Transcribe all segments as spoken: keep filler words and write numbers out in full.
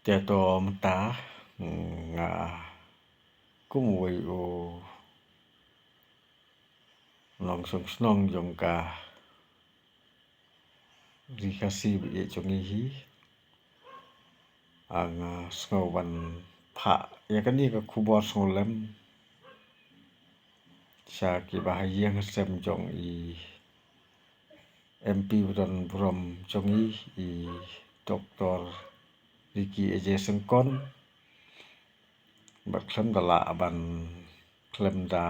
Te to mynta nga kum uwei u nongshong shnong jong ka Ri Khasi ba ïeit jong ngi hi. Nga sngew ban phah ïa kane ka khubor sngewlem sha ki ba ha ïing ha sem jong i M P ba don burom jong ngi, i Doctor Ricky A J Syngkon. Bad khlem da lah ban khlem da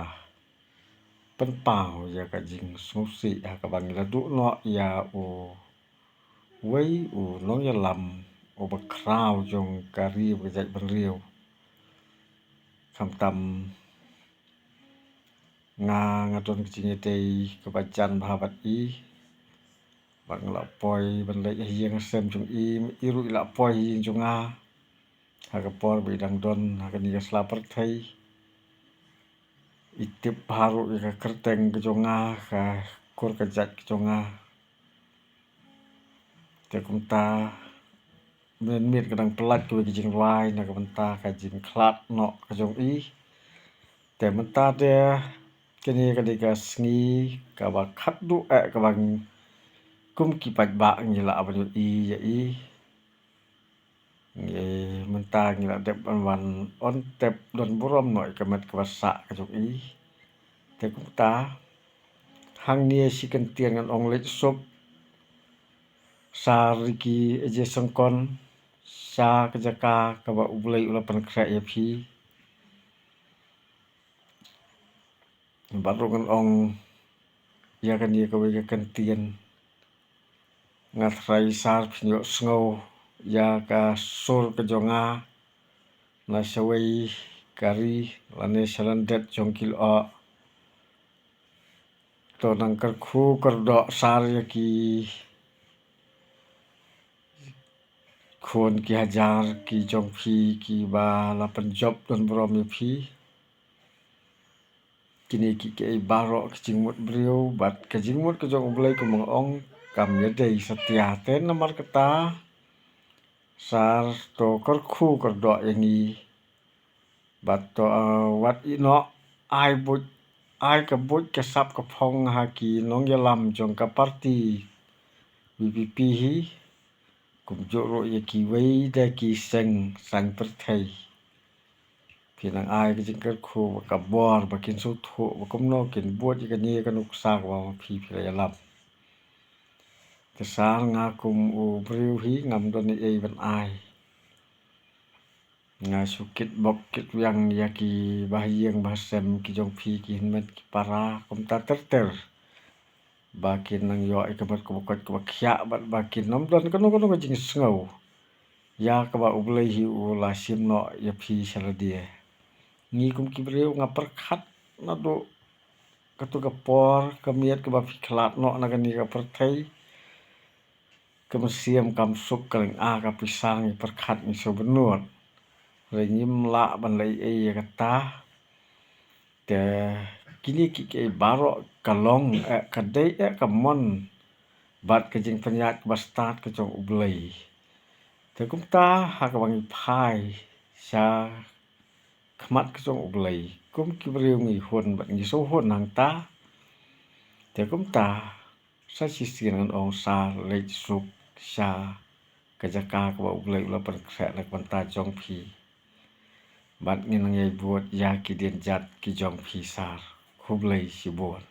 pynpaw ïa ka jingsngewsih ha kaba ngi la duh noh ïa uwei u nongïalam uba khraw jong ka ri bad ka jaitbynriew. Khamtam nga, nga don ka jingïadei kaba jan bha bad i. Bad nga la poi ban leit ha ïing ha sem jong i, i ruh i la poi ha ïing jong nga ha ka por ba i dang don ha kane ka sla pyrthei. I tip bha ruh ïa ka kyrteng ka jong nga, ka kur ka jait ka jong nga. Te kumta mynmiet ka dang pyllait kawei ka jingrwai na ka bynta ka jingkhlad noh ka jong i. Te mynta te kane ka dei ka sngi kaba khatduh eh kaba kum ki paidbah ngi lah ban ïohi ïa i. Ngi mynta ngi la dep ban wan on tep don burom noh ïa ka met kaba sah ka jong i. Te kumta hangne shi kyntien ngan ong leit suk Sir Ricky A J Syngkon sha ka jaka kaba U Blei u la pynkhreh ïa phi. Bad ruh ngan ong ïa kane kawei ka kyntien. Nga tharai Sir phin ïohsngew ïa ka sur ka jong nga na shawei ka ri lane sha lyndet jong ki lyoh. To nang kyrkhu kyrdoh Sir ïa ki khun ki hajar ki jong phi kiba la pynjop don burom ïa phi. Kine ki, kiei baroh ki jingmut briew bad ka jingmut ka jong U Blei, kumba nga ong, kam ïadei satia. Te namar kata Sir to kyrkhu kyrdoh ïa ngi. Bad to, uh, wat ïehnoh, ai buit, ai ka buit ka sap ka phong ha ki nongïalam jong ka party V P P hi. Kumjuh ruh ïa kiwei de ki seng saiñ pyrthei. Phi nang ai ka jingkyrkhu bad ka bor ba kin sngewthuh ba kumno kin bud ïa kane ka nuksa kaba ma phi phi la ïalam. Te Sir, nga kum u briew hi ngam don ei ei ban ai. Nga shu kit bok kit wiang ïa ki bahaïing bahasem ki jong phi, ki hynmen ki para kumta ter ter. Ba kin nang ïoh ïa ka met kaba koit kaba khiah bad ba kin ym don kano kano ka jingsngew ïa kaba U Blei hi u la shim noh ïa phi sha lade. Ngi kum ki briew nga pyrkhat naduh katu ka por ka miet kaba phi khlad noh na kane ka pyrthei. Ka mynsiem kam suk, ka lynga ka pisa, ngi pyrkhat ngi sngewbha nud. Hynrei ngim lah ban leh ei ei ïa kata. Te kine ki, kiei baroh ka long eh ka dei eh ka mon bad ka jingpynïaid kaba stad ka jong U Blei. Te kumta ha kaba ngi phai sha khmat ka jong U Blei, kum ki briew ngi hun bad ngi shu hun hangta. Te kumta sa shisien ngan ong Sir leit suk sha ka jaka kaba U Blei u la pynkhreh na ka bynta jong phi. Bad ngin nang ïai bud ïa ki dienjat ki jong phi Sir. Khublei shibun.